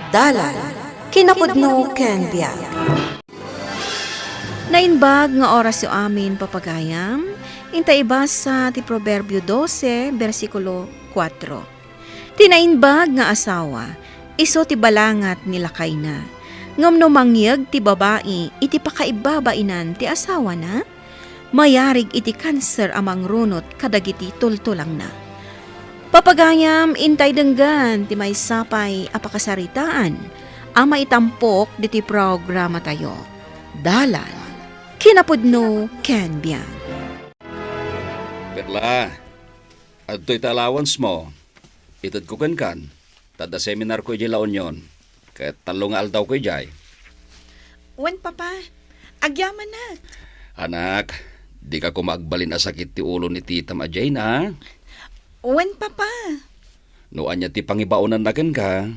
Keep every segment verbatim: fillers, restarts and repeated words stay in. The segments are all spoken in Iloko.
Dalan, kinapudno ken biag. Naimbag nga orasyo amin, papagayam. Inta ibasa ti Proverbio dose, bersikulo kuatro. Ti naimbag nga asawa, isu ti balangat ni lakayna. Ngem no mangyeg ti babai iti pakaibabainan ti asawana, mayarig iti kanser a mangrunot kadagiti tultulangna. Papagayam, intay denggen ti maysa pay a pakasaritaan a maitampok ditoy programatayo. Dalan, kinapudno ken biag. Perla, adtoy ta allowance mo. Itedko kenkan, ta adda seminar ko idiay La Union, ket tallo nga aldaw ko idiay. Wen, Papa. Agyamanak. Anak, dika koma agbalin a sakit ti ulo ni titam a Jane, a? Wen, Papa. No ania ti pangibaonanna kenka,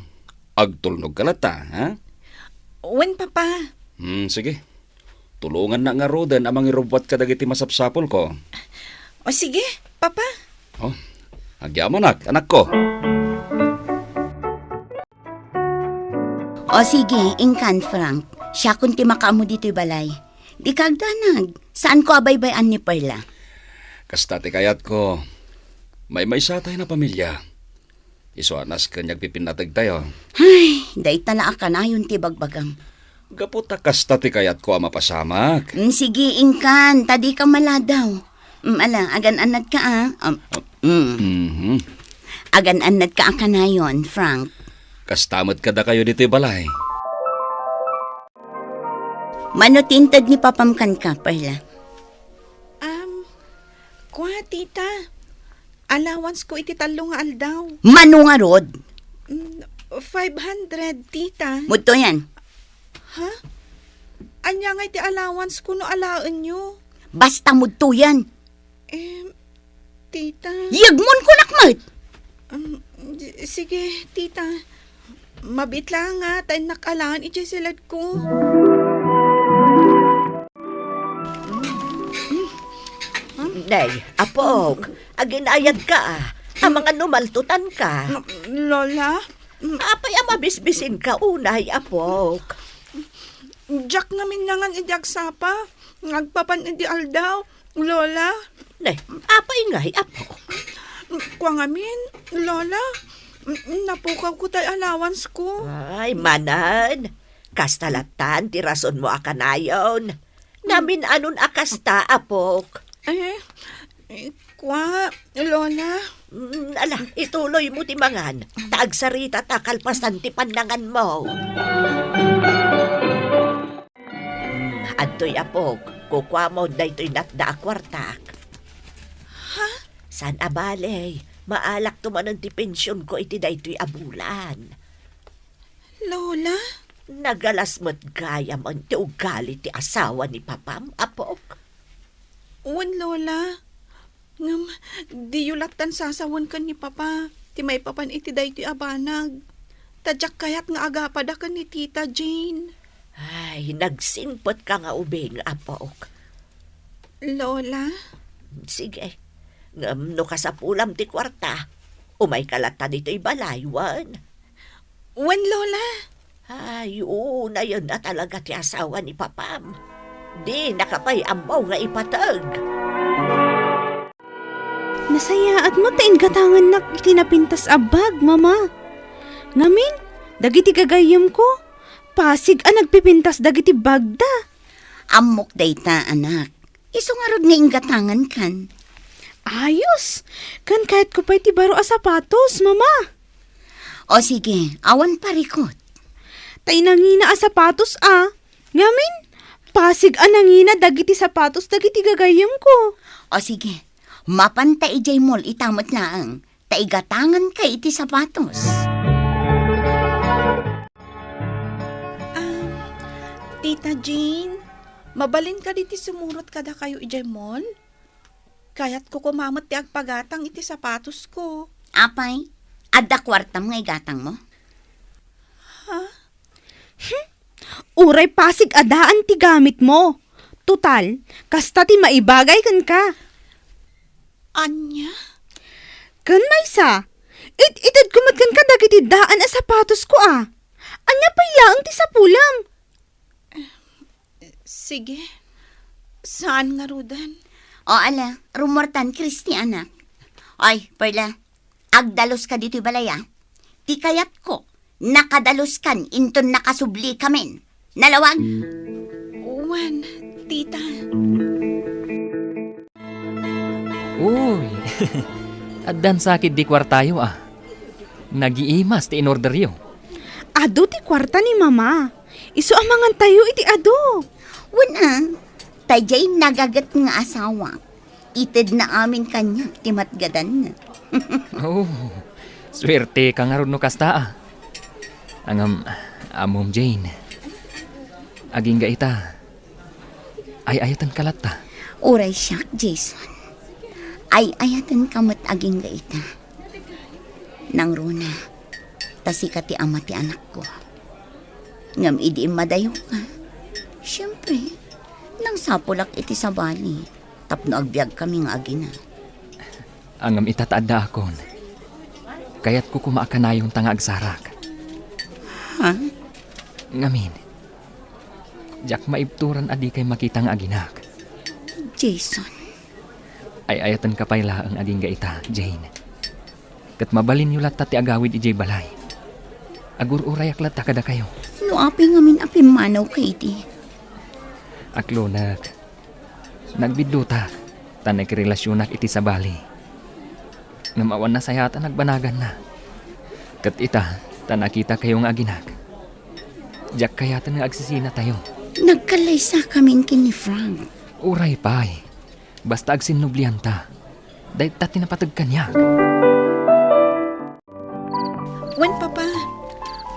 agtulnogka latta, ha? Wen, Papa. Hmm, sige. Tulongannak ngaruden a mangirubbuat kadagiti masapsapulko. O, sige, Papa. O, agyamanak, anakko. O, sige, inkan, Frank. Siakon ti makaammo ditoy balay. Dika agdanag. Saanko a baybay-an ni Perla. Kasta ti kayatko. Maymaysatayon a pamilia. Isu a nasken nga agpipinnategtayo. Ay, dayta la a kanayon ti bagbagam. Gapu ta kasta ti kayatko a mapasamak. Mm, sige, inkan, ta dika maladaw. Mm, ala, agan-annadka, a. Um, mm. Mhm. Agan-annadka a kanayon, Frank. Kasta met kadakayo ditoy balay. Mano ti inted ni Papam kenka, Perla? Um, kua, tita. Allowance ko iti tallo nga aldaw. Mano ngarud? Mm, five hundred, tita. Mudtoyan. Ha? Ania ngay ti allowance ko no alaenyo? Basta mudtoyan. Em, tita. Yegmon kunak met. Um, d-, sige, tita. Mabiit la nga, ta innak alaen idiay siledko. Nay, apok, aginayadka, a. Amangan no maltutanka. Lola? Apay a mabisbisinka unay, apok? Diak ngamin nangan idi agsapa, nga agpapan idi aldaw, Lola. Ne, apay ngay, apo? Kua ngamin, Lola, napukawko tay allowance ko. Ay, manen. Kasta lattan ti rasonmo a kanayon. Namin-anon a kasta, apok. Eh, eh, kua, Lola. Mm, ala, ituloymo ti mangan. Ta agsarita ta kalpasan ti pannanganmo. Mm, adtoy, apok, kukuamon daytoy natda a kuartak. Ha? Saan a bale, maalakto manen ti pensionko iti daytoy a bulan. Lola? Nagalas met gayamen ti ugali ti asawa ni papam, apok. Wen, Lola. Ngem, diyo lattan sasawen ken ni Papa ti maipapan iti daytoy a banag. Ta diak kayat nga agapada ken ni Tita Jane. Ay, nagsingpetka nga ubing, apok. Lola? Sige. Ngem no kasapulam ti kuarta, umayka latta ditoy balay, wen? Wen, Lola. Ay, unayen a talaga ti asawa ni Papam. Dinaka pay ammo nga ipateg. Nasayaat met ta inggatangannak iti napintas a bag, Mama. Ngamin, dagiti gagayyemko, pasig a nagpipintas dagiti bagda. Ammok dayta, anak. Isu ngarud nga inggatangankan. Ayos! Ken kayatko pay ti baro a sapatos, Mama. O sige, awan parikut. Tay nangina a sapatos a. Ngamin, pasig a nangina dagiti sapatos dagiti gagayyemko. O sige, mapanta idiay mall ita met laeng. Ta igatanganka iti sapatos. Ah, Tita Jane, mabalin kadi ti sumurot kadakayo idiay mall? Kayatko koma met ti agpagatang iti sapatosko. Apay, adda kuartam nga igatangmo? Ha? Hmm? Uray pasig a daan ti gamitmo. Total, kasta ti maibagay kenka. Ania? Ken maysa, it-itedko met kenka dagiti daan a sapatosko a. laeng ti sapulam. Sige. Saan ngaruden? O, ala, rummuartan, Kristi, anak. Ay, Perla, agdaluska ditoy balay, a. Ti kayatko, nakadaluskan inton nakasublikamin. Nalawag? Wen, tita. Uy, addan sakit di kuartayo, a. Nagiimas ti inorderyo. Adu ti kuarta ni Mama. Isu a mangantayo iti adu. Wen, a, ta diay nagaget nga asawa. Itedna amin kaniak ti matgadanna. Oh, suerteka ngarud no kasta, a. Ngem, ammom, Jane. Agingga ita. Ay-ayatenka latta. Uray siak, Jason. Ay-ayatenka met agingga ita. Nangruna, ta sika ti ama ti anakko. Ngem idi immadayoka, siempre, nangsapulak iti sabali tapno agbiagkami nga agina. Ngem ita ta addaakon. Kayatko koma a kanayonta nga agsarak. Ha? Ngamin, diak maibturan a dikay makita nga aginak. Jason. Ay-ayatenka pay laeng agingga ita, Jane. Ket mabalinyo latta ti agawid idiay balay. Agur-urayak latta kadakayo. No apay ngamin a pimmanawka idi? Aklonek. Nagbiddutak, ta nakirelasionak iti sabali. Ngem awan nasayaat a nagbanaganna. Ket ita, ta nakitakayo nga aginak. Diak kayaten nga agsisinatayo. Nagkallaysakamin ken ni Frank. Uray pay. Basta agsinnublianta. Dayta ti napateg kaniak. Wen, Papa,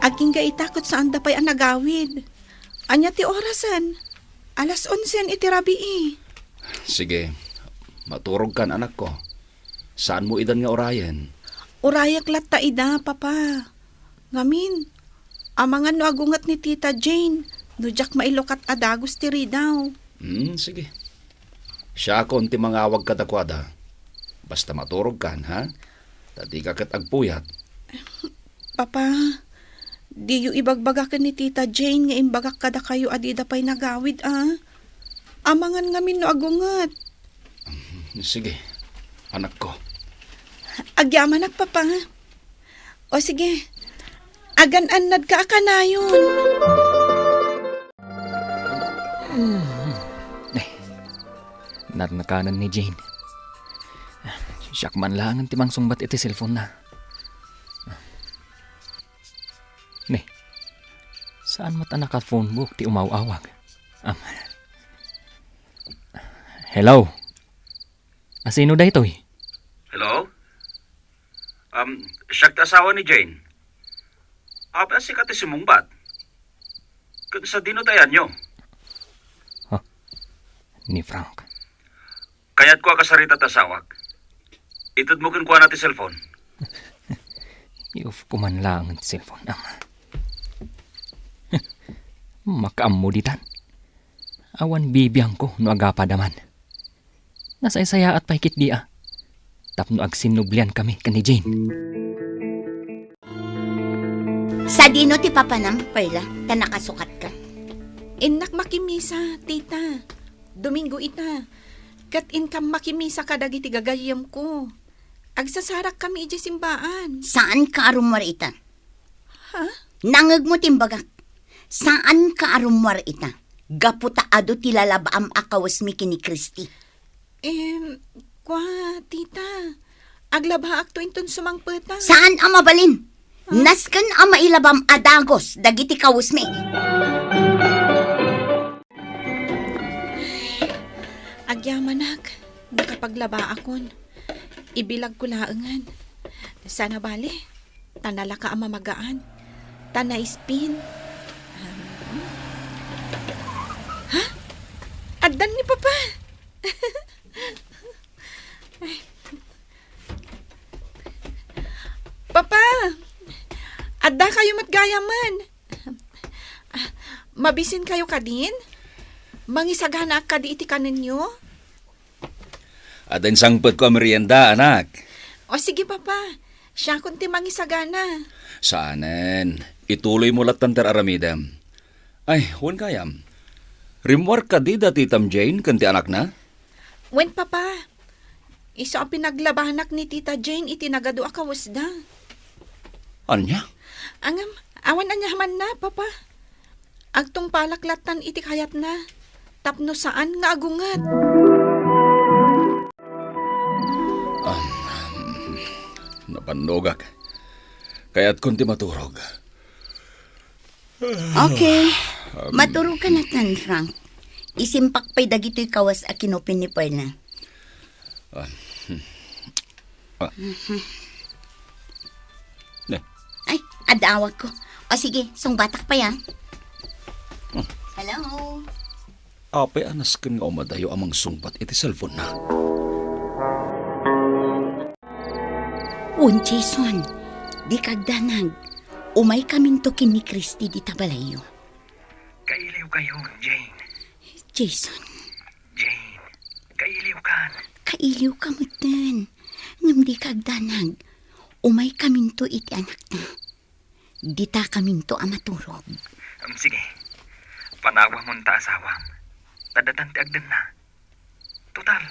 agingga ita ket saanda pay a nagawid. Ania ti orasen? Alas onsen iti rabii. Sige, maturogkan, anakko. Saanmo idan nga urayen? Urayak latta ida, Papa. Ngamin, amangan no agunget ni Tita Jane, no diak mailukat a dagus ti ridaw. Hmm, sige. Siakon ti mangawag kadakuada. Basta maturogkan, ha? Ta dika ket agpuyat. Papa, diyo ibagbaga ken ni Tita Jane nga imbagak kadakayo a dida pay nagawid, a? Amangan ngamin no agunget. Sige, anakko. Agyamanak, Papa. O sige, agan-annadka a kanayon. Eh, narnakanan ni Jane. Siak man laengen ti mangsungbat iti cellphone-na. Ne, saan met a naka-phone book ti umaw-awag? Am. Hello? Asino daytoy? Hello? Um, siak ti asawa ni Jane. Apay a sika ti sumungbat? Ket sadino ti ayanyo? Ha? Ni Frank. Kayatko a kasarita ti asawak. Itedmo kenkuana ti cellphone. Iufko man laeng ti cellphone, ama. Makaammo ditan. Awan bibiangko no agapada man. Nasaysayaat pay ketdi a. Tapno agsinnubliankami ken ni Jane. Sadino ti papanam, Perla, ta nakasukatka? Innak makimisa, tita. Domingo ita. Ket inkam makimisa kadagiti gagayyemko. Agsasarakkami idiay simbaan. Saanka a rummuar ita. Ha? Nangngegmo ti imbagak. Saanka a rummuar ita. Gapu ta adu ti lalabaam a kawesmi ken ni Kristi. Em, kua, tita. Aglabaakto inton sumangpeta. Saan a mabalin? Ha? Nasken a mailabam a dagus dagiti kawesmi. Agyamanak, nakapaglabaakon. Ibilagko laengen. Saan a bale, ta nalaka a mamagaan. Ta naispin. Ha? Addan ni Papa! Papa! Adda kayo met gayamen. Ah, mabisin kayo kadin? Mangisaganaak kadi iti kanenyo? Adda insangpetko a merienda, anak. O sige, Papa. Siakon ti mangisagana. Saanen. Ituloy mo lattan ti ar-aramidem. Ay, wen gayam. Rimmuar kadi da titam Jane ken ti anakna? Wen, Papa. Isu a pinaglabanak ni Tita Jane iti nagadu a kawesda. Ania? Ngem, awan ania manna, Papa. Agtungpalak lattan iti kayatna, tapno saan nga agunget. Um, napannogak. Kayatkon ti maturog. Okay. Maturog ka lattan, Frank. Isimpak pay dagitoy kawas a kinupin ni Perla. Ah, hmm. Ah. Ne. Ay, adda awag ko. O sige, sungbatak pay, ah. Hmm. Hello? Apay a nasken nga umadayo a mangsungbat iti cellphone-na? Wen, Jason, dika agdanag. Umaykaminto ken ni Christy dita balayyo. Kailiwkayon, Jane. Jason. Jane, kailiwkan. Kailiwka metten. Ngem dika agdanag. Umaykaminto iti anakta. Ditakaminto a maturog. Em, sige. Panawamon ta asawam. Ta datan ti agdenna. Total,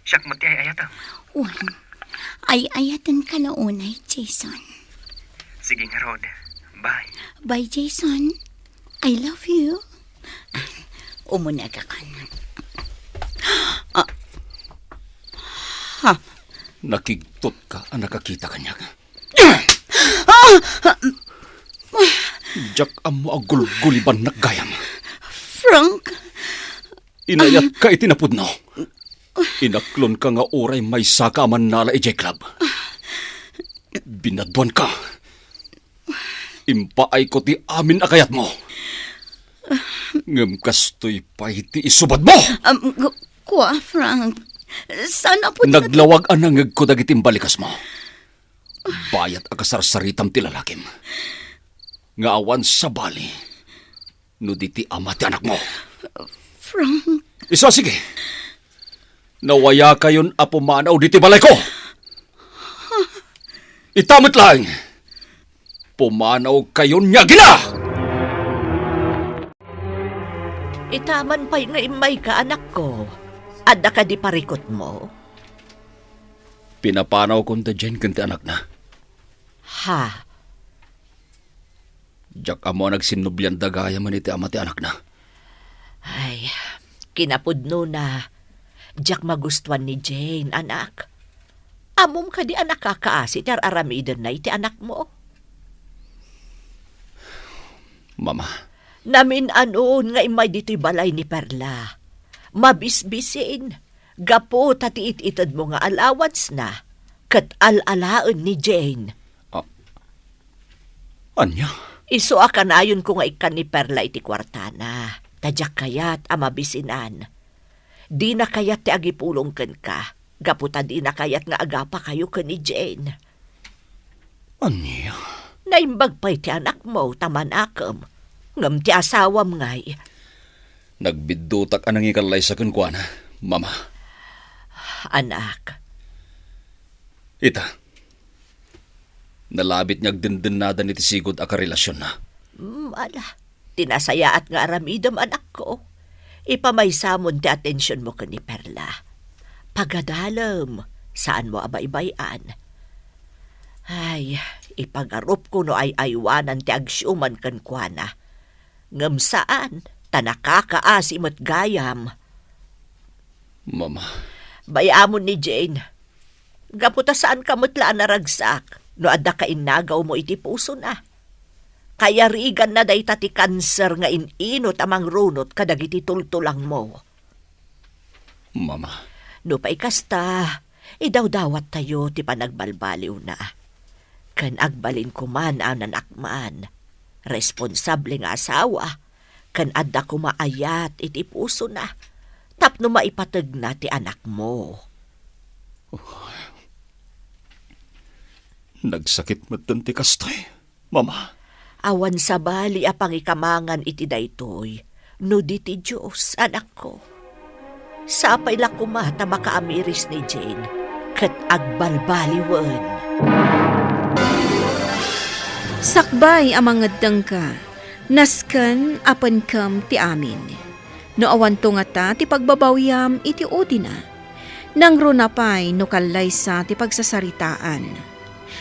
siak met ti ay-ayatem. Wen, ay-ayatenka la unay, Jason. Sige ngarud. Bye. Bye, Jason. I love you. Umunegakon. Ah. Ha? Nakigtotka a nakakita kaniak. Ah! Diak ammo a gulgulibannak gayam. Frank! Inayatka iti napudno. Inaklonka nga uray maysaka a mannala idiay club. Binaduanka. Impaayko ti amin a kayatmo. Ngem kastoy pay ti isubadmo. Um, ku-, kua, Frank. Saan a pudno ti Naglawag a nangngegko dagiti imbalikasmo. Bayat a kasarsaritam ti lalakim. Nga awan sabali no di ti ama ti anakmo. Frank. Isu a sige. Nawayakayon a pumanaw ditoy balayko. Ita met laeng. Pumanawkayon nga agina! Ita man pay nga immayka, anakko. Adda kadi parikutmo? Pinapanawkon da Jane ken ti anakna. Ha? Diak ammo a nagsinnublian da gayamen iti ama ti anakna. Ay, kinapudnona, diak magustuan ni Jane, anak. Ammom kadi a nakakaasi ti ar-aramidenna iti anakmo? Mama. Namin-anon nga immay ditoy balay ni Perla. Mabisbisin. Gapu ta ti it-itedmo nga allowance-na ket al-alaen ni Jane. Ah, ania? Isu a kanayonko nga ikkan ni Perla iti kuartana, ta diak kayat a mabisinan. Dina kayat ti agipulong kenka, gapu ta dina kayat nga agapakayo ken ni Jane. Ania? Naimbag pay ti anakmo ta manakem, ngem ti asawam ngay. Nagbiddutak a nangikallaysa kenkuana, Mama. Anak. Ita, nalabit nga agdendennada iti sigud a karelasionna. Mm, ala. Ti nasayaat nga aramidem, anakko, ipamaysamon ti atensionmo ken ni Perla. Pagadalem, saanmo a baybay-an. Ay, ipagarupko no ay-aywanan ti agsiuman kenkuana. Ngem saan, ta nakakaasi met gayam. Mama. Bay-amon ni Jane. Gapu ta saanka met la a naragsak no adda kainnagawmo iti pusona. Kayariganna dayta ti kanser nga in-inut a mangrunot kadagiti tultulangmo. Mama. Nupay kasta, idawdawattayo ti panagbalbaliwna. Ken agbalin koma a nanakman, responsable nga asawa, ken adda koma ayat iti pusona tapno maipategna ti anakmo. Nagsakit metten ti kastoy, Mama. Awan sabali a pangikamangan iti daytoy no di ti Dios, anakko. Sapay la koma ta makaamiris ni Jane ket agbalbaliwen. Sakbay a mangeddengka, nasken a penkem ti amin. No awanto ngata ti pagbabawiam iti udina, nangruna pay no kallaysa ti pagsasaritaan.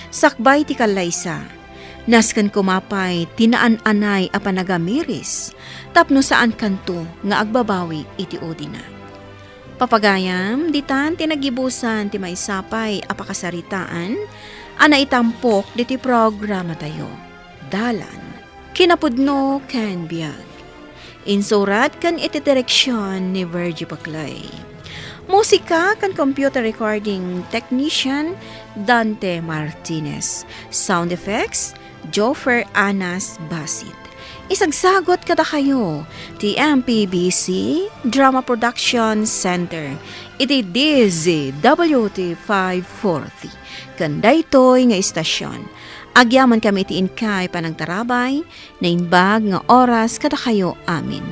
Sakbay ti kallaysa, nasken koma pay ti naan-anay a panagamiris tapno saankanto nga agbabawi iti udina. Papagayam, ditan ti nagibusan ti maysa pay a pakasaritaan a naitampok ditoy programatayo. Dalan, kinapudno ken biag. Insurat ken iti direksion ni Virgie Paclay. Musika ken computer recording technician, Dante Martinez. Sound effects, Joffer Anas Basit. Isagsagot kadakayo ti M P B C Drama Production Center iti D Z W T five forty. Ken daytoy nga istasyon, agyaman kami iti inkay panangtarabay, naimbag nga oras kadakayo amin.